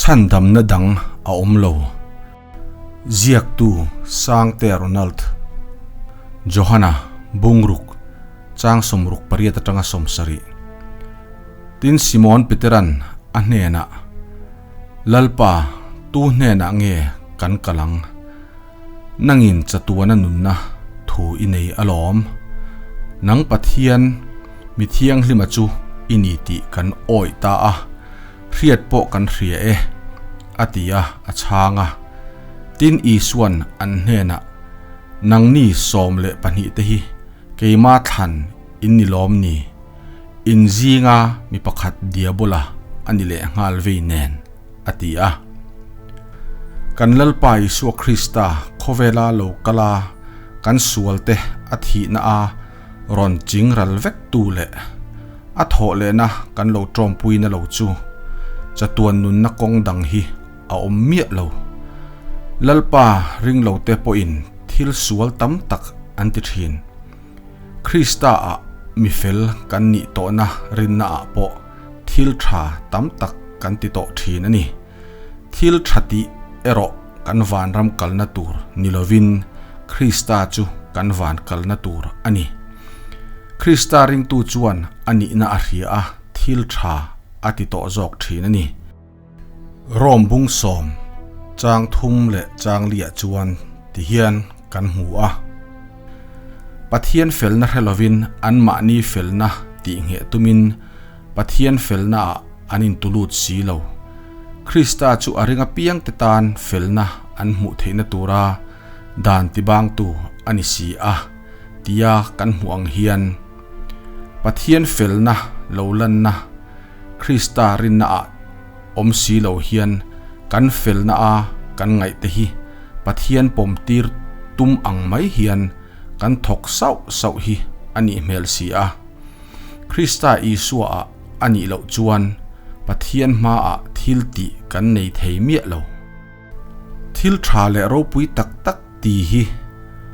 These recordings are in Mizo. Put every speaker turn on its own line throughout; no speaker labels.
Chhandamna dang a awm lo. Ziaktu Sangte Ronald Johana Bungruk chang 68 atanga 70. Tin Simon Peteran a hnenah, Lalpa, tu hnenah nge kan kal ang? Nangin chatuana nunna thu i nei alawm. Nang Pathian mi thianghlima chu i ni tih kan awih ta a, hriat pawh kan hria e, a ti a, a chhang a. Tin Isuan an hnenah, Nangni 12 te hi keima thlan in ni lawm ni? In zinga mi pakhat Diabola a ni leh nghal vei nen, a ti a. Kan Lalpa Isua Krista khawvela lo kal a, kan sualte a thihna a rawn ching ral vek tu leh a thawh lehna kan lo tawmpuina lo chu chatuan nunna kawng dang hi a awm miah lo. Lalpa ringlote pawhin thil sual tam tak an ti thin. Krista ah mi fel kan nih tawhna rinna ah pawh thil tha tam tak kan ti tawh thin a ni. Thil tha tih erawh kan vanram kalna tur ni lovin Krista chu kan van kalna tur a ni. Krista ringtu chuan a nihna a hria a, thil tha a ti tawh zawk thin a ni. Rom bung sawm chang thum leh chang liah chuan ti hian kan hmu a. Pathian felna hre lovin anmahni felna tih ngheh tumin Pathian felnaah an intulut si lo. Krista chu a ring apiang te tan felna an hmuh theihna tura dan tibangtu a ni si a tia kan hmuh ang hian Pathian felna lo lanna Krista rinnaah awm si lo hian kan felna a kan ngaih te hi Pathian pawm tir tum ang mai hian kan thawk sauh sauh hi a nih hmel si a. Krista Isua ah a nih loh chuan Pathian hmaah thil tih kan nei thei miah lo. Thil tha leh ropui tak tak ti hi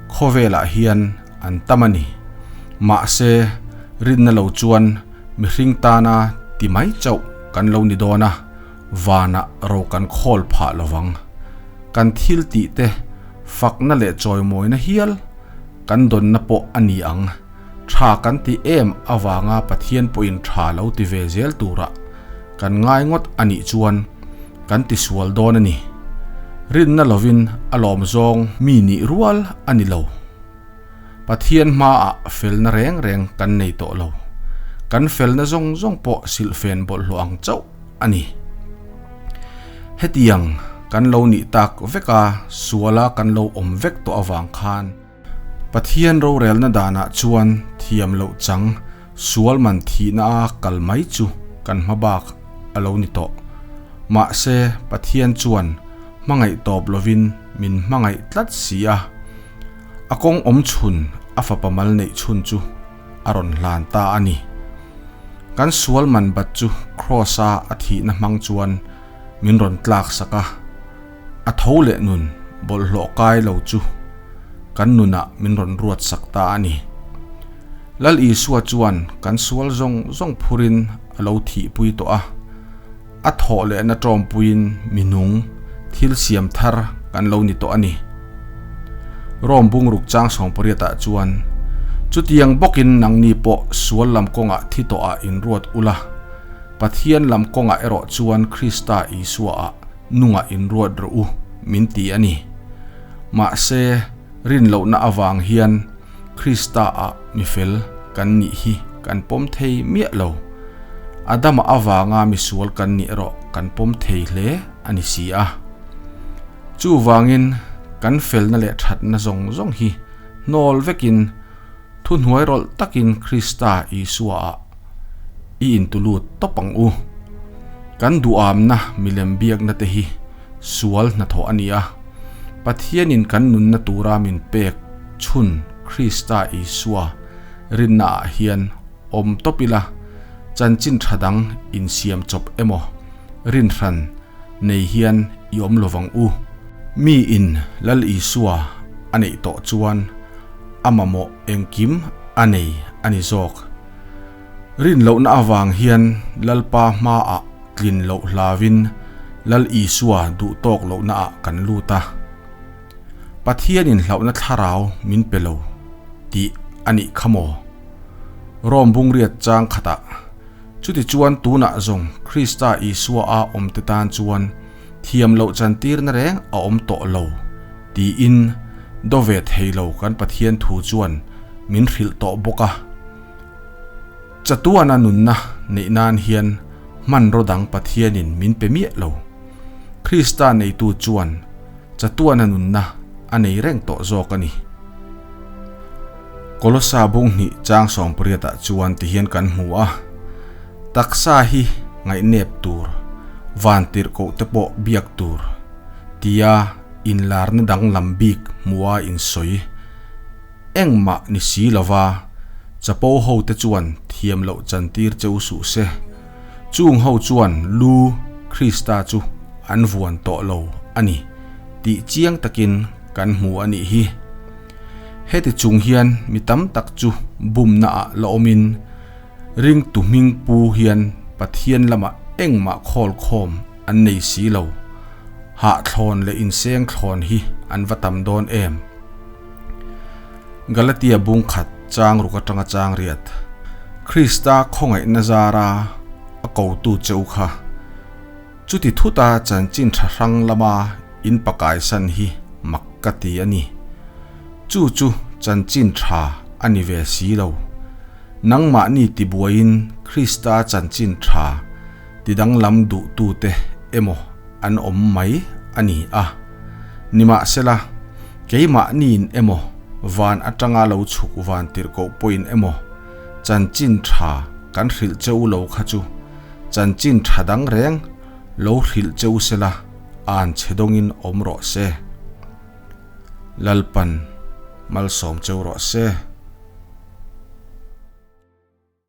khawvelah hian an tam a ni. Mahse, rinna lo chuan mihring tana ti mai chauh kan lo ni dawn a, vanah ro kan khawl phah lo vang. Kan thil tih te fakna leh chawimawina hial kan dawnna pawh a ni ang. Tha kan ti em avanga Pathian pawhin tha lo ti ve zel turah kan ngai ngawt a nih chuan kan ti sual dawn a ni. Rinna lovin a lawm zawng mi nih rual a ni lo. Pathian hmaah felna reng reng kan nei tawh lo. Kan felna zawng zawng pawh silhfen bawlhhlawh ang chauh a ni. Hetiang kan lo nih tak veka suala kan lo awm vek tawh avang khan, Pathian rorelna danah chuan thiam loh chang sual man thihna a kal mai chu kan hma bak a lo ni tawh. Mahse, Pathian chuan hmangaih tawp lovin min hmangaih tlat si a. A kawng awm chhun a fapa mal neih chhun chu a rawn hlan ta a ni. Kan sual man bat chu Kraws-a a thihna hmang chuan min rawn tlak sak a. A tho leh nun bawlhhlawh kai lo chu kan nunah min rawn ruat sak ta a ni. Lal Isua chuan kan sual zawng zawng phurin a lo thihpui tawh a, a thawh lehna tawmpuiin mi nung thil siam thar kan lo ni tawh a ni. Rom bungruk chang 18 ah chuan, Chutiang bawkin nangni pawh sual lam kawngah thi tawhah inruat ula, Pathian lam kawngah erawh chuan Krista Isuaah nungah inruat rawh u, min ti a ni. Mahse, rin lohna avang hian Krista-ah mi fel kan nih hi kan pawm thei miah lo. Adama avanga mi sual kan nih erawh kan pawm thei hle a ni si a. Chuvangin, kan felna leh thatna zawng zawng hi hnawl vekin thuhnuai rawlh takin Krista Isua-ah i intulut tawp ang u. Kan duhamna milem biakna te hi sual hnathawh a ni a. Pathianin kan nunna tura min pek chhun Krista Isua rinnaah hian awm tawp ila, chanchin tha dang insiam chawp emaw rinhran nei hian i awm lovang u. Miin Lal Isua a neih tawh chuan a mamawh engkim a nei a ni zawk. Rin lohna avang hian Lalpa hmaah tlin loh hlavin Lal Isua duh tawk lohna ah kan lut a. Pathianin hlauhna thlarau min pe lo tih a nih kha maw? Rom bungriat chang khatah chuti chuan tunah zawng Krista Isua a awmte tan chuan thiam loh chantirna reng a awm tawh lo tiin do ve thei lo kan Pathian thu chuan min hrilh tawh bawk a. Chatuana nunna neih nan hian hmanraw dang Pathianin min pe miah lo. Krista neitu chuan chatuana nunna a nei reng tawh zawk a ni. Kolosa bunghnih chang sawmpariatah chuan tihian kan hmu a, Taksa hi ngaihnep tur, vantirhkoh te pawh biak tur, tia inlarna danglam bik hmua insawi. Engmah ni si lova, chapo ho te chuan thiam loh chantir che u suh se. Chung ho chuan lu Krista chu an vuan tawh lo a ni tih chiang takin kan hmu a nih hi. Heti chung hian mi tam tak chu bumna ah la awmin ringtu hming pu hian Pathian lamah engmah khawl khawm an nei si lo. Hahthlawn leh inseng thlawn hi an va tam dawn em. Galatia bung khat chang ruk atanga chang riat. Krista khawngaihna zara a kotu che u kha. Chuti thuta chanchin tha hrang lama in pakaisan hi mak ka ti a ni. Chu chu chanchin tha a ni ve si lo. Nangmahni tibuaiin Krista chanchin tha tidanglam duhtute emaw an awm mai a ni a. Nimahsela, keimahniin emaw, van atanga lo chhuk van tirhkoh pawhin emaw, chanchin tha kan hrilh che u lo kha chu chanchin tha dang reng lo hrilh che u sela an chhe dawngin awm rawh se. Lalpan malsawm cheu rawh se.